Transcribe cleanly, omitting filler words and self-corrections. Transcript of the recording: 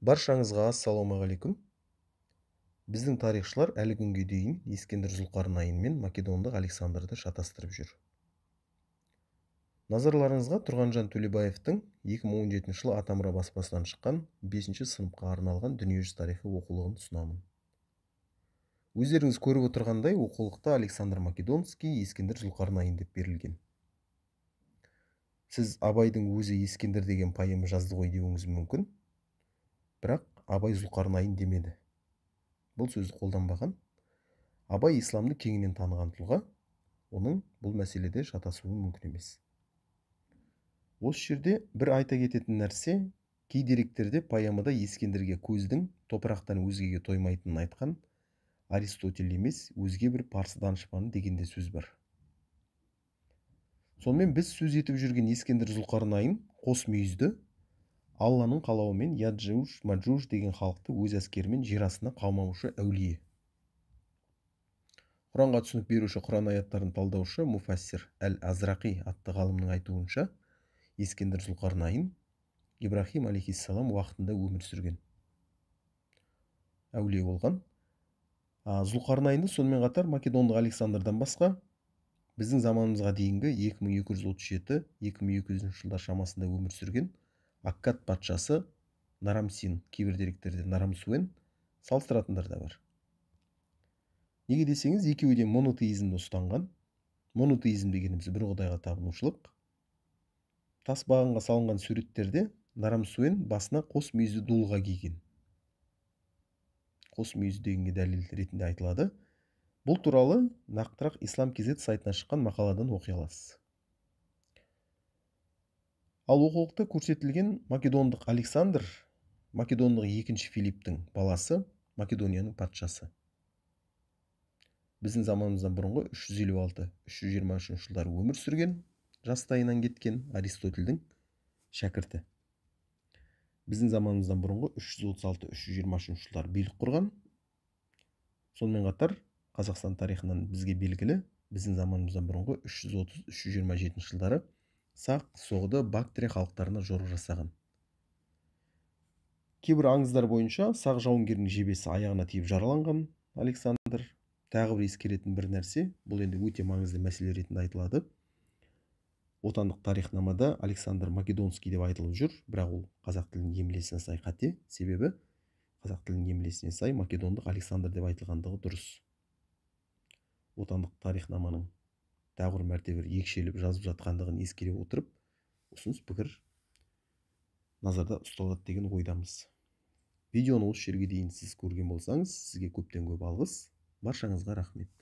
Баршаңызға ассалаумағалейкум. Біздің тарихшылар әлі күнге дейін Ескендір Зұлқарнайын мен македондық Александрды шатастырып жүр. Назарларыңызға Тұрғанжан Төлебаевтың 2017 жылы Атамұра баспасынан шыққан 5-ші сыныпқа арналған дүниежүзі тарихы оқулығын ұсынамын. Өздеріңіз көріп отырғандай, оқулықта Александр Македонский Ескендір Зұлқарнайын деп берілген. Сіз Абайдың өзі Ескендір деген поэма жазды ғой деуіңіз мүмкін. Бірақ Абай Зұлқарнайын демеді. Бұл сөзді қолданбаған. Абай исламды кеңінен таныған тұлға, оның бұл мәселеде шатасуы мүмкін емес. Осы жерде бір айта кететін нәрсе, кей деректерде поэмада Ескендірге көздің топырақтан өзгеге тоймайтынын айтқан Аристотель емес, өзге бір парсы данышпаны деген де сөз бар. Сонымен біз сөз етіп жүрген Ескендір Зұлқарнайын қос мүйізді Алланың қалауымен Яджуж, Маджуж деген халықты өз әскерімен жер астына қамаушы әулие. Құранға түсінік беруші, Құран аяттарын талдаушы Муфассир Әл-Азрақи атты ғалымның айтуынша, Ескендір Зұлқарнайын Ибрахим алейхиссалам уақытында өмір сүрген әулие болған. Зұлқарнайынды сонымен қатар македондық Александрдан басқа біздің заманымызға дейінгі 2237-2200 жылдар шамасында өмір сүрген Аккад патшасы Нарамсин, кейбір деректерде Нарамсуэн салыстыратындар да бар. Неге десеңіз, екеуі де монотеизмді ұстанған. Монотеизм дегеніміз бір құдайға табынушылық. Тас бағанға салынған суреттерде Нарамсуэн басына қос мүйізді дулыға киген. Қос мүйізді дегенге дәлел ретінде айтылады. Бұл туралы нақтырақ Ислам KZ сайтына шыққан мақаладан оқи аласыз. Ал оқулықта көрсетілген македондық Александр, македондық 2 Филипптің баласы, Македонияның патшасы. Біздің заманымыздан бұрынғы 356-323 жылдары өмір сүрген, жастайынан кеткен Аристотельдің шәкірті. Біздің заманымыздан бұрынғы 336-323 жылдары билік құрған. Сонымен қатар Қазақстан тарихынан бізге белгілі, біздің заманымыздан бұрынғы 330-327 жылдары Сақ, Соғды, Бактрия халықтарына жорық жасаған. Кейбір аңыздар бойынша сақ жауынгерінің жебесі аяғына тиіп жараланған Александр. Тағы бір ескеретін бір нәрсе, бұл енді өте маңызды мәселе ретінде айтылады. Отандық тарихнамада Александр Македонский деп айтылып жүр, бірақ ол қазақ тілінің емлесіне сай қате, себебі қазақ тілінің емлесіне сай македондық Александр деп айтылғандығы дұрыс. Отандық тарихнаманың тағы бір мәрте бір екшеліп жазып жатқандығын ескере отырып, ұсыныс пікір назарда ұсталады деген ойдамыз. Видеоны осы жерге дейін сіз көрген болсаңыз, сізге көптен көп алғыс. Баршаңызға рахмет.